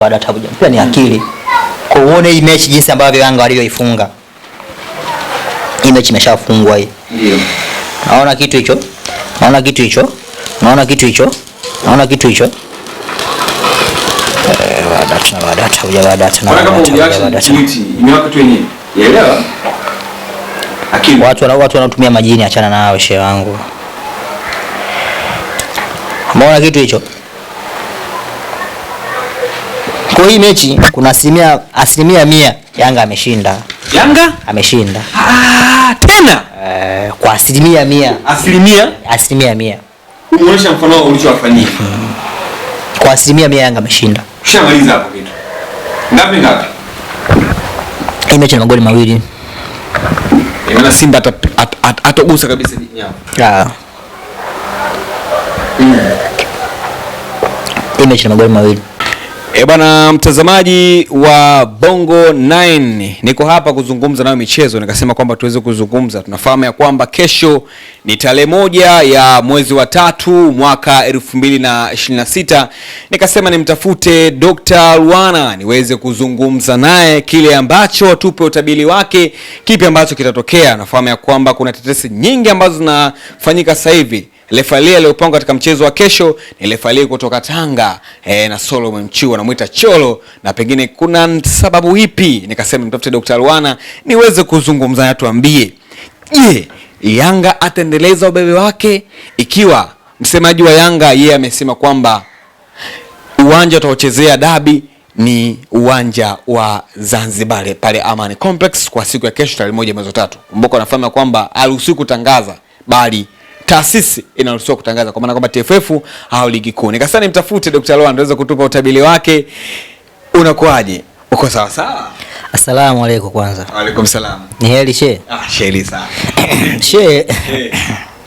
Baada tabu mpira ni akili. Kwa uone hii mechi jinsi ambavyo Yanga walivyoifunga. Hii mechi imeshafungwa hii. Ndio. Naona kitu hicho. Naona kitu hicho. Naona kitu hicho. Naona kitu hicho. Baada tuna baada tabu baada tuna Mbona kama baada ungeacha baada tuna. miti imewaka tu yenyewe. Yaelewa? Akili. Watu wanaotumia majini, achana nao shehe wangu. Umeona kitu hicho? Kwa hii mechi kuna 100% Yanga ameshinda. Yanga ameshinda. Ah, tena? Kwa 100%. Asilimia? 100%. Umeonyesha mfano ulichowafanyia. Kwa 100% Yanga ameshinda. Ushamaliza hapo kitu. Ngapi ngapi? Hii mechi ni magoli mawili. Maana Simba atagusa kabisa nyavu. Hii mechi ni magoli mawili. Bwana mtazamaji wa Bongo 9, niko hapa kuzungumza nayo michezo, nikasema kwamba tuweze kuzungumza. Tunafahamu ya kwamba kesho ni tarehe 1 ya mwezi wa 3 mwaka 2026. Nikasema nimtafute Dr. Lwana niweze kuzungumza naye kile ambacho tupe utabiri wake, kipi ambacho kitatokea. Nafahamu ya kwamba kuna tetesi nyingi ambazo zinafanyika sasa hivi. Refarii aliyopangwa katika mchezo wa kesho ni refarii kutoka Tanga na Solomon Mchiwa, anamuita Cholo, na pengine kuna sababu ipi? Nikasema nimtafute Dr. Lwana niweze kuzungumza naye, tuambie, je, Yanga ataendeleza ubebe wake ikiwa msemaji wa Yanga yeye amesema kwamba uwanja utaochezea dabi ni uwanja wa Zanzibar pale Amani Complex kwa siku ya kesho tarehe 1 mwezi wa 3. Kumbuka wanafahamu kwamba haruhusiwi kutangaza, bali taasisi inaruhusiwa kutangaza, kwa maana kwamba TFF au ligi kuu. Nikasema nimtafute Dr. Lwana aweze kutupa utabiri wake. Unakuaje? Uko sawa sawa? Asalamu alaykum kwanza. Wa alaykum salam. Ni heri she. Ah, sheri sana. She.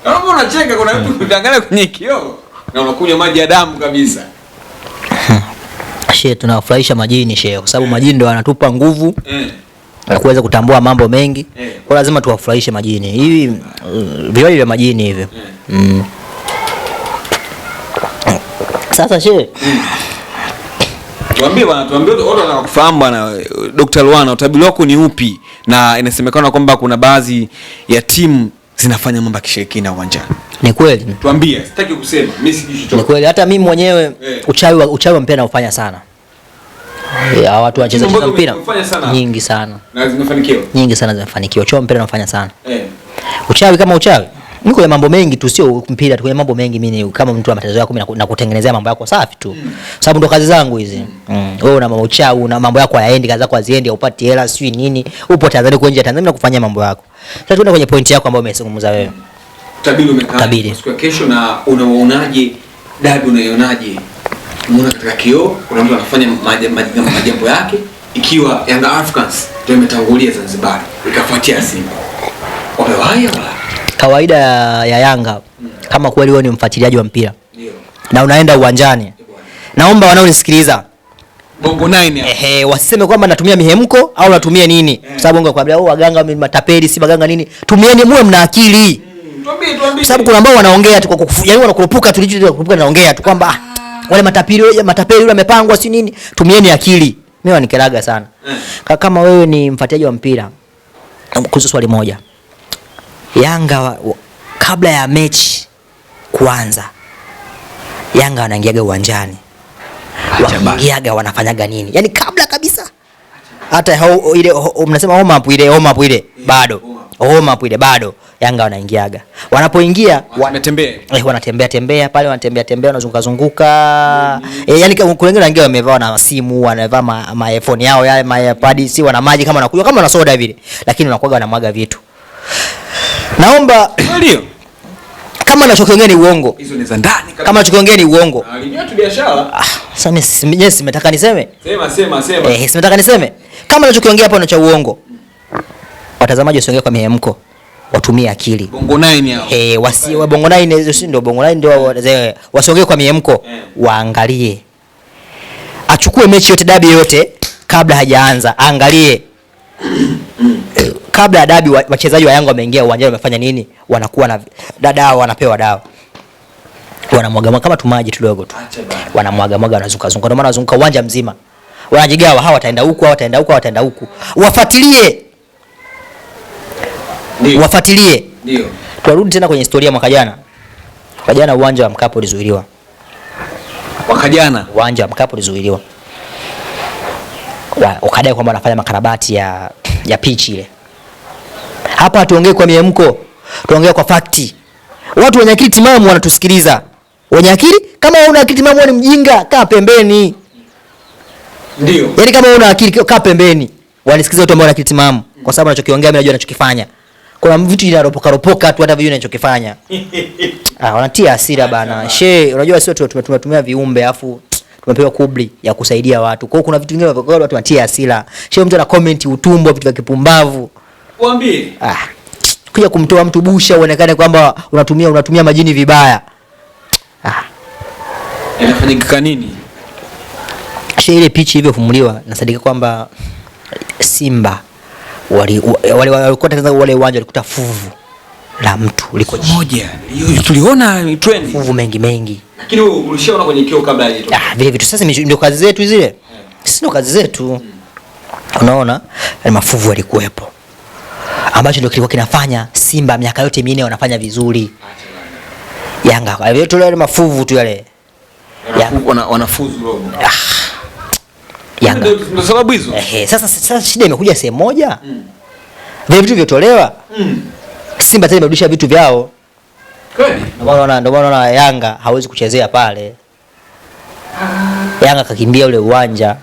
Kama unacheka kuna mtu unaangalia kwenye kioo na unakunywa maji ya damu kabisa. She, tunawafurahisha majini she, kwa sababu majini ndio yanatupa nguvu ya kuweza kutambua mambo mengi. Kwa lazima tuwafurahishe majini. Hivi viwali vya majini hivi. Sasa she. Tuambie bwana, tuambie watu wanataka kufahamu bwana Dr. Lwana, utabiri wako ni upi? Na inasemekana kwamba kuna baadhi ya timu zinafanya mambo ya kishirikina uwanjani. Ni kweli. Tuambie, sitaki kusema, mimi sijui chochote. Ni kweli, hata mimi mwenyewe uchawi wa mpira naufanya sana. Ya, watu wanacheza Mambo mpira umefanya sana. nyingi sana. Na zimefanikiwa. Nyingi sana zimefanikiwa. Uchawi wa mpira naufanya sana. Uchawi kama uchawi. Mimi kwenye mambo mengi tu, sio mpira tu, kwenye mambo mengi mimi kama mtu ana matatizo yako mimi nakutengenezea mambo yako safi tu. Sababu ndo kazi zangu hizi. Wewe una mambo uchawi, una mambo yako hayaendi, kazi zako haziendi, haupati hela, sijui nini. Upo Tanzania, uko nje ya Tanzania, mimi nakufanyia mambo yako. Sasa tuende kwenye point yako ambayo umezungumza wewe. Utabiri umekaa Utabiri. siku ya kesho, na unaonaje dabi, unaionaje? Unaona katika kioo kuna mtu anafanya majambo yake, ikiwa Young Africans ndio imetangulia Zanzibar ikafuatia Simba. Wamewahi wala? Kawaida ya Yanga, kama kweli wewe ni mfuatiliaji wa mpira Ndio. na unaenda uwanjani, naomba wanaonisikiliza Bongo 9 hapo. Wasiseme kwamba natumia mihemko au natumia nini. Kwa sababu bongo kwambia, oh, waganga ni matapeli, si waganga nini. Tumieni, muwe mna akili. Tuambie, tuambie. Kwa sababu kuna ambao wanaongea tu kwa yaani wanakurupuka tu, licho kurupuka naongea tu kwamba wale matapeli, wale matapeli yule amepangwa si nini. Tumieni akili. Mimi wanikeraga sana. Kama wewe ni mfuatiliaji wa mpira, kuhusu swali moja. Yanga kabla ya mechi kuanza, Yanga wanaingiaga uwanjani. Acha basi. Wanaingiaga wanafanyaga nini? Yaani kabla kabisa. Hata hao, ile, ho, mnasema warm up ile, warm up ile bado. Warm up ile bado Yanga wanaingiaga. Wanapoingia, wanatembea. Wanatembea tembea pale, wanatembea tembea, wanazunguka zunguka. Yaani kama kuna wengine wanaingia wamevaa na simu, wanavaa ma iPhone yao yale, ma iPad, si wana maji kama wanakunywa kama wana soda vile. Lakini wanakuwa wanamwaga vitu. Naomba Ndio. Kama nachokiongea ni uongo. Hizo ni za ndani kabisa. Kama nachokiongea ni uongo. Alijua tu biashara. Sasa mimi yes, simetaka niseme. Sema, sema, sema. Simetaka niseme. Kama nachokiongea hapo ni cha uongo. Watazamaji wasiongee kwa mihemko. Watumie akili. Bongo 9 hao. Wa Bongo 9 si ndio Bongo 9 ndio wasiongee kwa mihemko. Waangalie. Achukue mechi yote, dabi yote kabla hajaanza, angalie. Kabla ya dabi wachezaji wa Yanga wameingia uwanjani wamefanya nini? Wanakuwa na dawa, wanapewa dawa. Wanamwaga mwaga kama tumaji tudogo tu. Acha bana. Wanamwaga mwaga, wanazunguka zunguka. Ndio maana wanazunguka uwanja mzima. Wanajigawa, hawa wataenda huku, hawa wataenda huku, hawa wataenda huku. Wafuatilie. Ndio. Wafuatilie. Ndio. Tuarudi tena kwenye historia mwaka jana. Mwaka jana uwanja wa Mkapa ulizuiliwa. Mwaka jana uwanja wa Mkapa ulizuiliwa. Wakadai kwamba wanafanya makarabati ya pitch ile. Hapa hatuongei kwa miemko, tuongee kwa fakti. Watu wenye akili timamu wanatusikiliza. Wenye akili, kama huna akili timamu wewe ni mjinga, kaa pembeni. Ndio. Yaani kama huna akili kaa pembeni. Wanisikiliza watu ambao wana akili timamu, kwa sababu anachokiongea mimi najua anachokifanya. Kuna vitu vinaropoka ropoka tu hata vijui anachokifanya. Wanatia hasira bana. She, unajua sio tumetumia viumbe afu tumepewa kubli ya kusaidia watu. Kwa hiyo kuna vitu vingine vya watu wanatia hasira. She, mtu ana comment utumbo, vitu vya kipumbavu. Waambie. Kuja kumtoa mtu busha uonekane kwamba unatumia majini vibaya. Inafanyika nini? She, ile pitch ilivyofumuliwa nasadiki kwamba Simba walikuta wale uwanja walikuta fuvu la mtu liko moja. Tuliona trend. Fuvu mengi mengi. Lakini wewe ulishaona kwenye kioo kabla haijatoka. Vile vitu sasa ndio kazi zetu zile. Sisi ndio kazi zetu. Unaona? Yaani mafuvu yalikuwepo. Ambacho ndio kilikuwa kinafanya Simba miaka yote minne wanafanya vizuri. Yanga kwa hiyo tule mafuvu tu yale. Wanafuzu robo. Yanga. Ndio sababu hizo. Sasa shida imekuja sehemu moja. Vile vitu vyotolewa. Simba tena imerudisha vitu vyao. Kweli? Ndio maana unaona Yanga hawezi kuchezea pale. Yanga kakimbia ule uwanja.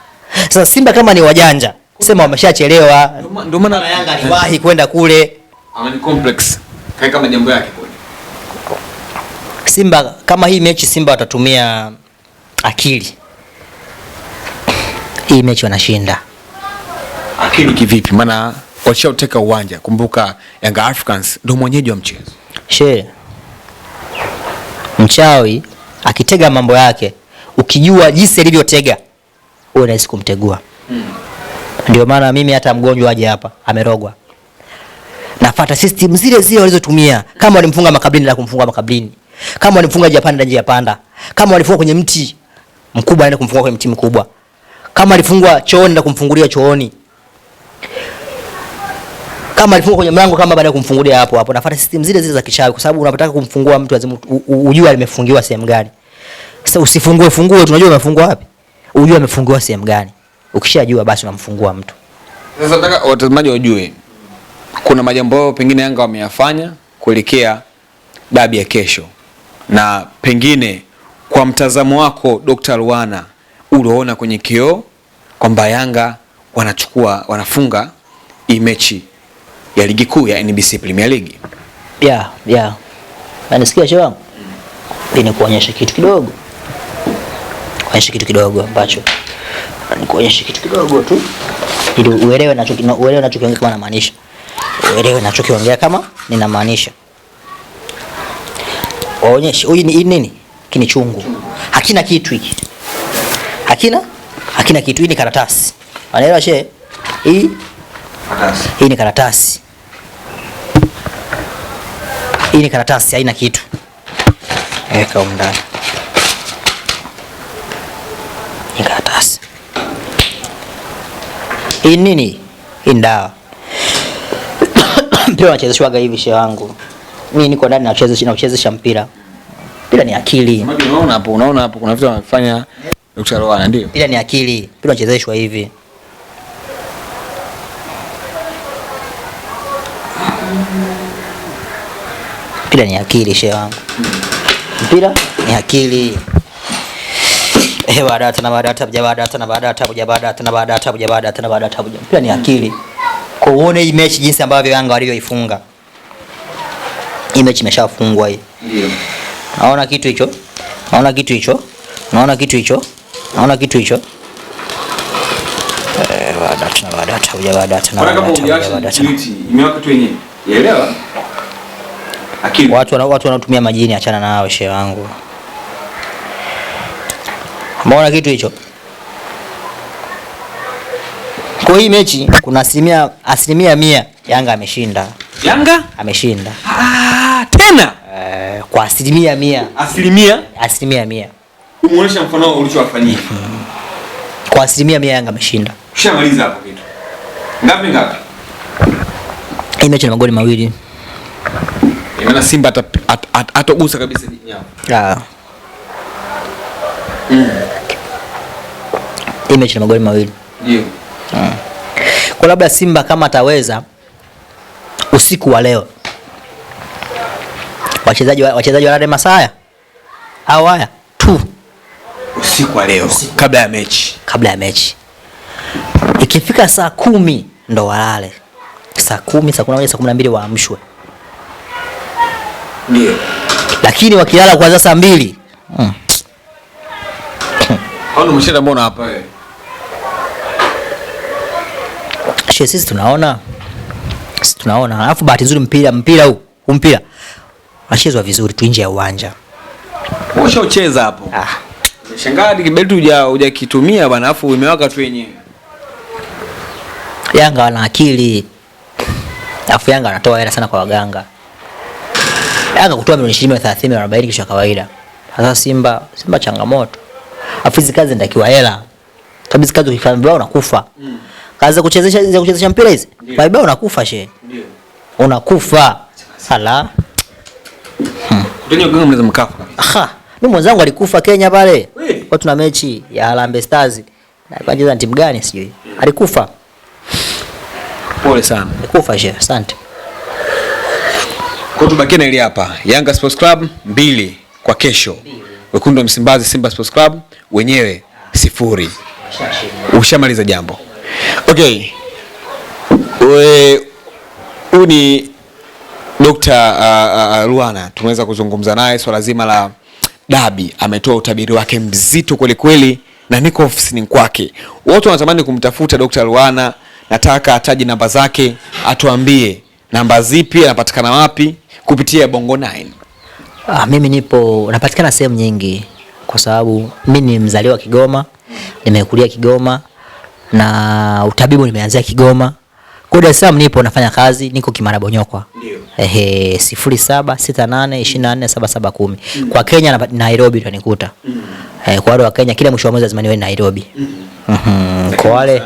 Sasa Simba kama ni wajanja, sema wameshachelewa. Ndio maana Yanga aliwahi kwenda kule. Amani Complex. Kaeka majambo yake kule. Simba kama hii mechi Simba watatumia akili. Hii mechi wanashinda. Akili kivipi? Maana washauteka uwanja. Kumbuka Yanga Africans ndio mwenyeji wa mchezo. She. Mchawi akitega mambo yake, ukijua jinsi alivyotega, wewe unaweza kumtegua. Ndio maana mimi hata mgonjwa aje hapa amerogwa, nafuata system zile zile walizotumia. Kama walimfunga makabrini na kumfunga makabrini, kama walimfunga Japanda njia panda, kama walifunga kwenye mti mkubwa naenda kumfunga kwenye mti mkubwa, kama alifungwa chooni na kumfungulia chooni, kama alifungwa kwenye mlango kama baada ya kumfungulia hapo hapo. Nafuata system zile zile za kichawi, kwa sababu unapotaka kumfungua mtu lazima ujue alimefungiwa sehemu gani. Sasa usifungue fungue, tunajua umefungwa wapi, ujue amefungiwa sehemu gani. Ukishajua basi unamfungua mtu. Sasa nataka watazamaji wajue kuna majambo pengine Yanga wameyafanya kuelekea dabi ya kesho, na pengine kwa mtazamo wako Dr. Ruana uliona kwenye kioo kwamba Yanga wanachukua wanafunga hii mechi ya ligi kuu ya NBC Premier League? Yeah. Na nisikia shehe wangu. Nikuonyeshe kitu kidogo. Kuonyeshe kitu kidogo ambacho nikuonyeshe kitu kidogo tu ili uelewe nachokiongea kama namaanisha. Uelewe nachokiongea kama ninamaanisha. Waonyeshe huyu ni nini? Kini chungu. Hakina kitu hiki. Hakina kitu. Hii ni karatasi. Unaelewa shehe? Hii karatasi. Hii ni karatasi. Hii ni karatasi, haina kitu. Weka huko ndani. Ni karatasi. Hii nini? Hii ndawa. Mpira unachezeshwaga hivi shehe wangu. Mimi niko ndani nachezesha mpira. Mpira ni akili. Unaona hapo kuna vitu wanafanya Dr. Ruana ndio. Mpira ni akili. Mpira unachezeshwa hivi. Mpira ni akili shehe wangu. Mpira ni akili. Mpira ni akili. Kwa uone hii mechi jinsi ambavyo Yanga walivyoifunga. Hii mechi imeshafungwa hii. Ndio. Naona kitu hicho. Naona kitu hicho. Naona kitu hicho. Naona kitu hicho. Watu wanaotumia majini achana nao shehe wangu. Umeona kitu hicho? Kwa hii mechi kuna 100% Yanga ameshinda. Yanga ameshinda. Tena? Kwa 100%. Asilimia? 100%. Umuonesha mfano ulichowafanyia. Kwa 100% Yanga ameshinda. Ushamaliza hapo kitu. Ngapi ngapi? Hii mechi na magoli 2. Maana Simba atagusa kabisa nyavu. Ah. Hii mechi na magoli 2. Ndio. Kwa labda Simba kama ataweza usiku wa leo wachezaji walale masaa au haya tu usiku wa leo kabla ya mechi. Kabla ya mechi. Ikifika saa 10 ndo walale. Saa 10, saa 11, saa 12 waamshwe. Ndio. Lakini wakilala kuanzia saa 2. Hao ndio mshinda mbona hapa wewe? Sisi tunaona. Sisi tunaona. Alafu bahati nzuri mpira huu, mpira unachezwa vizuri tu nje ya uwanja. Ushaucheza hapo. Ah. Nimeshangaa kibeti hujakitumia bwana, alafu imewaka tu yenyewe. Yanga wana akili. Alafu Yanga wanatoa hela sana kwa waganga. Yanga kutoa milioni 20, 30, 40 kisha kawaida. Sasa Simba changamoto. Alafu hizi kazi zinatakiwa hela. Sababu hizi kazi ukifanya vibaya unakufa. Kazi za kuchezesha mpira hizi, vibaya unakufa she. Ndio. Unakufa. Sala. Kwenye waganga mnaweza mkafa kabisa. Aha, mimi mwenzangu alikufa Kenya pale. Kwa tuna mechi ya Harambee Stars. Na kwa timu gani sijui. Alikufa. Pole sana. Alikufa she, asante. Kwa tubakie na ile hapa. Yanga Sports Club 2 kwa kesho. Wekundu wa Msimbazi Simba Sports Club wenyewe 0. Ushamaliza jambo. Okay. Huyu ni Dr. Ruana, tumeweza kuzungumza naye swala zima la dabi. Ametoa utabiri wake mzito kweli kweli na niko ofisini kwake. Wote wanatamani kumtafuta Dr. Ruana, nataka ataje namba zake, atuambie namba zipi, anapatikana wapi kupitia Bongo 9. Mimi nipo napatikana sehemu nyingi kwa sababu mimi ni mzaliwa Kigoma, nimekulia Kigoma na utabibu nimeanzia Kigoma. Kwa Dar es Salaam nipo nafanya kazi, niko Kimara Bonyokwa. Ndio. 0768247710. Kwa Kenya na Nairobi utanikuta. Kwa wale wa Kenya kila mwisho wa mwezi lazima niwe Nairobi. Kwa wale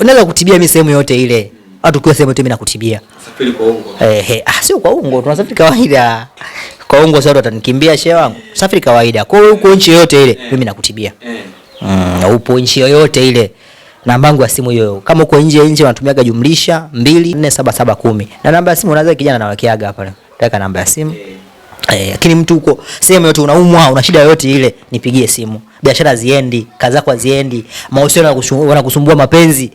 unaweza kutibia mimi sehemu yote ile. Watu kwa sehemu yote mimi nakutibia. Safiri kwa ungo. Sio kwa ungo, tunasafiri kawaida. Kwa ungo sasa watanikimbia shehe wangu. Safiri kawaida. Kwa hiyo huko nchi yoyote ile mimi nakutibia. Upo nchi yoyote ile. Namba yangu ya simu hiyo. Kama uko nje nje wanatumiaga jumlisha 247710. Na namba ya simu unaweza kijana nawekeaga hapa. Nataka namba ya simu. Lakini mtu huko sehemu yote unaumwa, una shida yoyote ile, nipigie simu. Biashara haziendi, kazi zako haziendi, mahusiano yanakusumbua, mapenzi.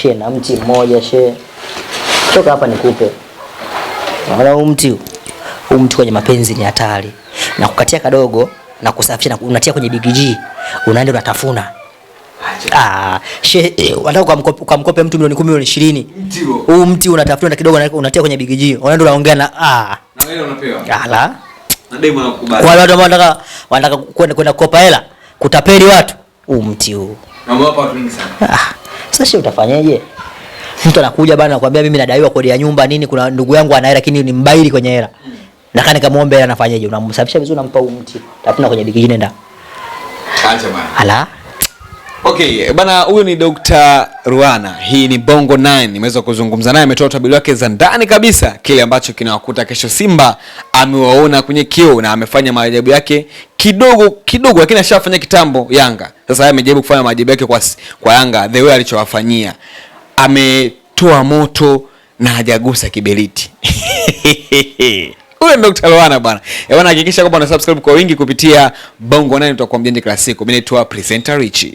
She na mti mmoja she. Toka hapa nikupe. Unaona huu mti? Huu mti kwenye mapenzi ni hatari. Na kukatia kadogo na kusafisha na unatia kwenye Big G, unaenda unatafuna. She unataka ukamkope mtu milioni 10, milioni 20. Huu mti unatafuna kidogo na unatia kwenye Big G. Unaenda unaongea na Na wewe unapewa. Ala. Na demu anakubali. Kwa wale ambao wanataka kwenda kukopa hela, kutapeli watu, huu mti huu. Na wapa watu wengi sana. Sasa she utafanyaje? Mtu anakuja bana anakuambia mimi nadaiwa kodi ya nyumba nini, kuna ndugu yangu ana hela lakini ni mbaili kwenye hela. Na kana nikamwombe hela nafanyaje? Unamsafisha vizuri unampa huu mti. Tafuna kwenye Big G nenda. Acha bana. Ala. Okay, bana huyu ni Dr. Ruana. Hii ni Bongo 9. Nimeweza kuzungumza naye, ametoa utabiri wake za ndani kabisa kile ambacho kinawakuta kesho. Simba amewaona kwenye kioo na amefanya maajabu yake kidogo kidogo, lakini ashafanya kitambo Yanga. Sasa yeye amejaribu kufanya maajabu yake kwa Yanga the way alichowafanyia. Ametoa moto na hajagusa kiberiti. Huyo ndio Dr. Ruana bwana. Bwana hakikisha kwamba una subscribe kwa wingi kupitia Bongo 9, tutakuwa mjanja kila siku. Mimi naitwa Presenter Richie.